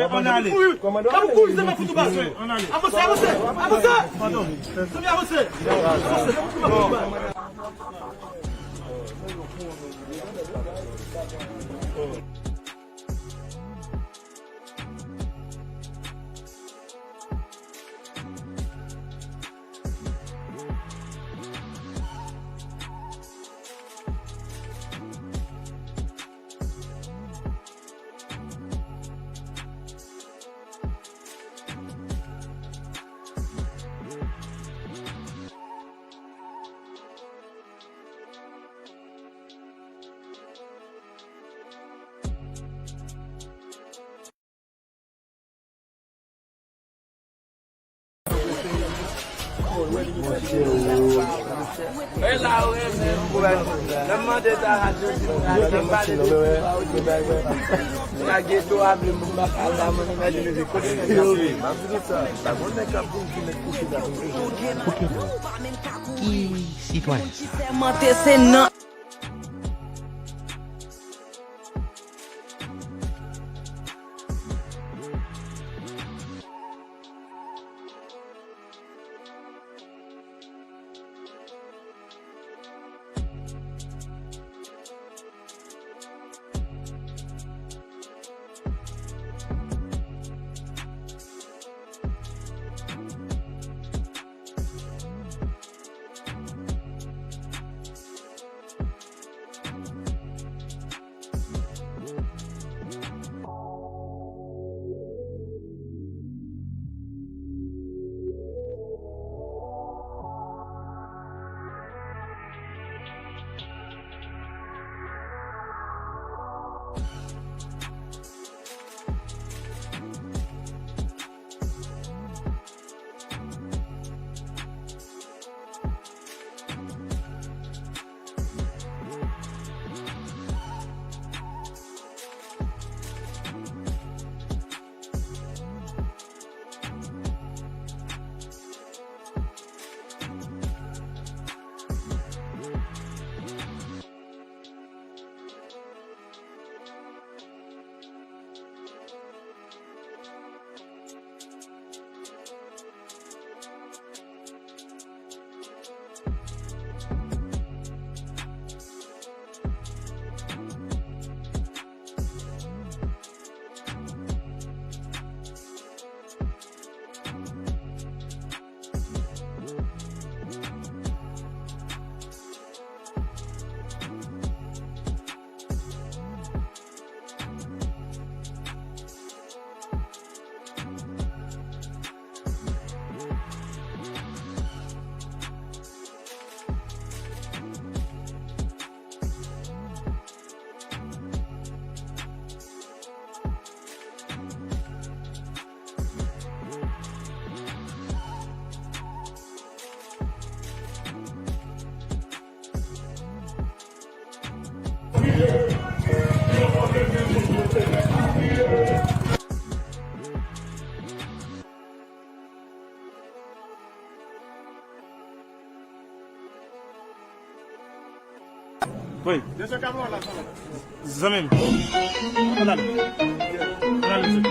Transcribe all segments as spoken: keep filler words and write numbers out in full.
Ann ale. Kòmandan, ann ale. Ann ale. Avanse, avanse, avanse. Padon. Zanmi, avanse. Avanse, zanmi, avanse. E la ou renmen m. Lè m mande sa radyo di m radyo m pale de tout sa ou di bagay. Sa geto a vle m pa al la mwen mèt leve kote nèg la. Ki sitwayen sa? Wi. Zanmi m. Ann ale. Ann ale, mesye.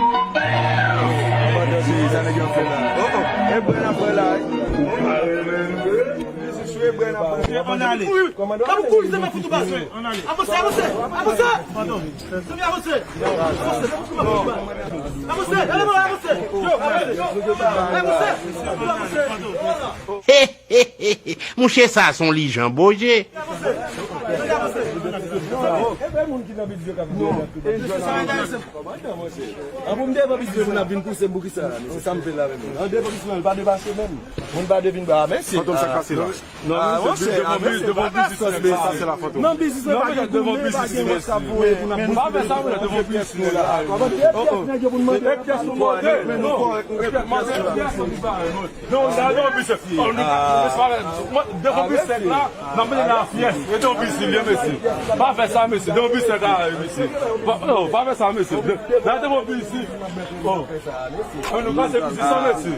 Sa nèg yo ap fè la. Oh, oh. E bwè n ap bwè la, wi. E bwè n ap bwè. Ann ale. Ann ale. Avanse, avanse, avanse. Padon. Zanmi, avanse. Avanse, avanse. Avanse, avanse. Yo, avanse. Avanse. Avanse. Mouche, sa se yon lijan boje. An pou m devan biznis, moun ap vin pouse m pou kisa? Se sa m vle la menm. An devan biznis, moun pa depase menm. Moun pa devin ba, men se. Fantom, sa k pase la? Non, monchè, devan biznis, devan biznis, sa se la Fantom. Nan biznis, pa gen devan biznis, pa gen moun k ap voye pou n ap pa fè sa, monchè, devan biznis, la. Depi pyès nèg yo pou n mande. Depi pyès nou mande, men nou kòrèk, nou gen pyès la. Non, la, non, mesye. Oh, nou, mesye, devan pisèk la, n ap mete nan fyès. Rete yon pisèk, mesye. Pa fè sa, mesye. Devan pisèk la, mesye. Pa, oh, pa fè sa, mesye. Nan devan pisèk. Oh. Oh, nou kase pisèk sa, mesye.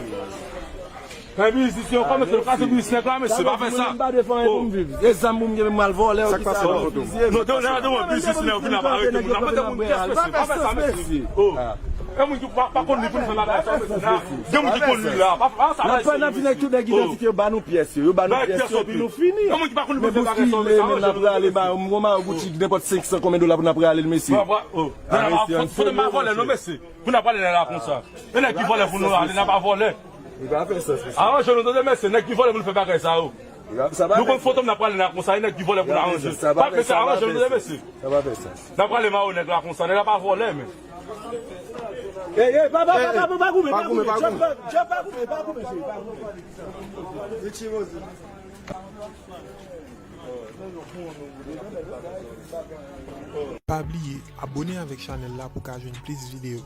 Fè pisèk, si yon kò, mesye, nou kase pisèk la, mesye. Pa fè sa. M pa defann pou m viv. E zam pou m gen, m al vòlè, sa k pase la, Fantom? Non, nan devan pisèk, si nèg yo vin ap arete moun, n ap mete moun pyès, mesye. Pa fè sa, mesye. Oh. Gen moun ki pa, pa konn li pou nou fè bagay sa, mesye. Gen moun ki konn li la. Pa, pa sa, mesye. N ap vin ak tout nèg idantifye yo, ba nou pyès yo. Yo ba nou pyès yo, epi nou fini. Gen moun ki pa konn li pou fè bagay sa, mesye. Men bouskile, men n ap rale, ba yo, mwen, ba yo boutik, nenpòt senk san konbyen dola pou n ap rale l, mesye. Foto m pa vòlè, non, mesye. Pou n ap pale la konsa. E nèg ki vòlè pou nou ale, n ap vòlè. Li pa fè sans, mesye. Aranje nou, tande, mesye. Nèg ki vòlè pou nou fè bagay sa yo. Nou konn foto m, n ap pale la konsa. E nèg ki vòlè pou nou aranje. Mesye, aranje nou, tande, mesye. Sa pa fè sans. N ap pale ma yo nèg la konsa. Nèg la pa vòlè, men. Ey, ey, pa, pa, pa, pa, pa goumen, pa goumen, pa goumen. Jump, jump, pa goumen, pa goumen, cheri, pa goumen. Pa bliye abone avèk chanèl la pou ka jwenn plis videyo.